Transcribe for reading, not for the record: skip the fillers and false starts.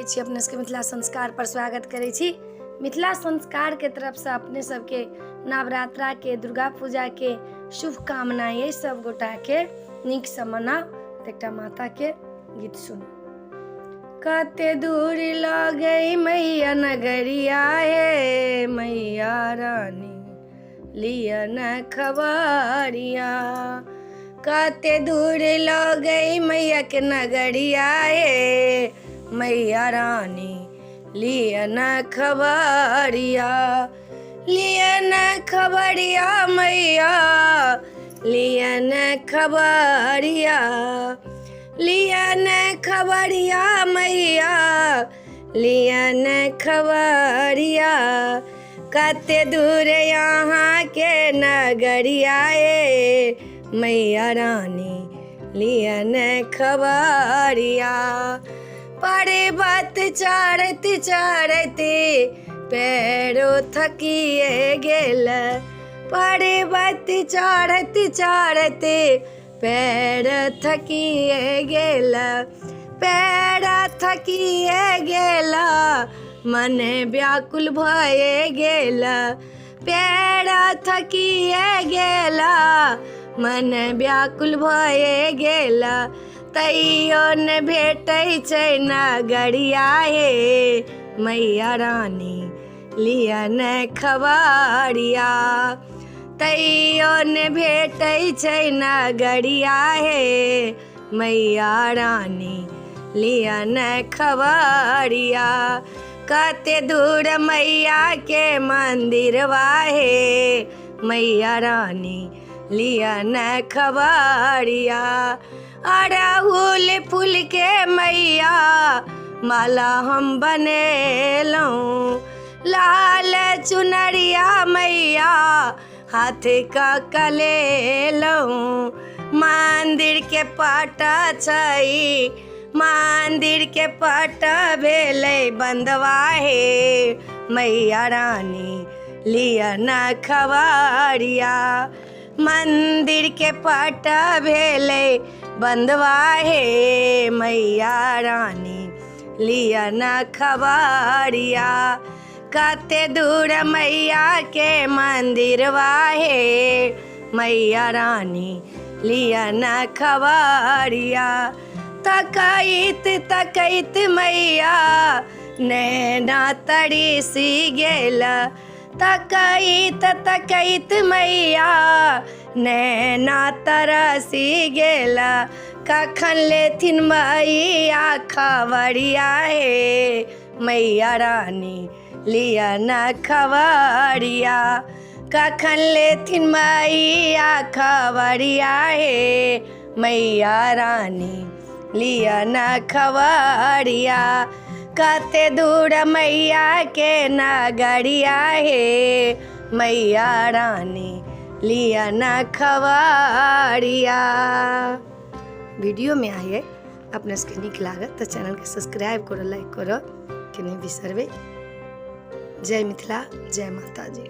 छी अपने सबके मिथिला संस्कार पर स्वागत करै छी। मिथिला संस्कारके तरफसँ अपने सबके नवरात्राके, दुर्गा पूजाके शुभकामना अइ सब गोटाके। नीकसँ मनाउ। तऽ एकटा माताके गीत सुनू। कते दूर लगै मैया नगरिया हे मैया रानी, लिअ न खबरिया। कते दूर लगै मैया के नगरिया हे मैया रानी, लिअ न खबरिया। लिअ न खबरिया मैया, लिअ न खबरिया। लिअ न खबरिया मैया, लिअ न खबरिया। कते दूर अहाँके नगरिया ए मैया रानी, लिअ न खबरिया। पर्वत चढ़ैत चढ़ैत पैरो थकिए गेल। पर्वत चढ़ैत चढ़ैत पैर थकिए गेल। पैर थकिए गेल, मन व्याकुल भए गेल। पैर थकिए गेल, मन व्याकुल भए गेल। तैयो ने भेटै छै नगरिया हे मैया रानी, लिअ ने खबरिया। तैयो ने भेटै छै नगरिया हे मैया रानी, लिअ ने खबरिया। कते दूर मैया के मंदिरवा हे मैया रानी, लिअ ने खबरिया। अड़हुल फूल के मैया माला हम बनेलहुँ। लाल चुनरिया मैया हाथ कऽ कलेलहुँ। मंदिर के पट छै, मंदिर के पट भेलै बंदवा हे मैया रानी, लिअ न खबरिया। मंदिर के पट भेलै बंदवा हे मैया रानी, लिअ न खबरिया। कते दूर मैया के मंदिरवा हे मैया रानी, लिअ न खबरिया। तकैत तकैत मैया नैना तरसि गेल। तकैत तकैत मैया नैना तरसि गेल। कखन लेथिन मैया खबरिया हे मैया रानी, लिअ न खबरिया। कखन लेथिन मैया खबरिया हे मैया रानी, लिअ न खबरिया। कते दूर मैया के नगरिया हे मैया रानी, लिअ न खबरिया। वीडियोमे आइए अपना सबके नीक लागत तऽ चैनलके सब्सक्राइब करऽ, लाइक करऽ के नहि बिसरबै। जय मिथिला, जय माताजी।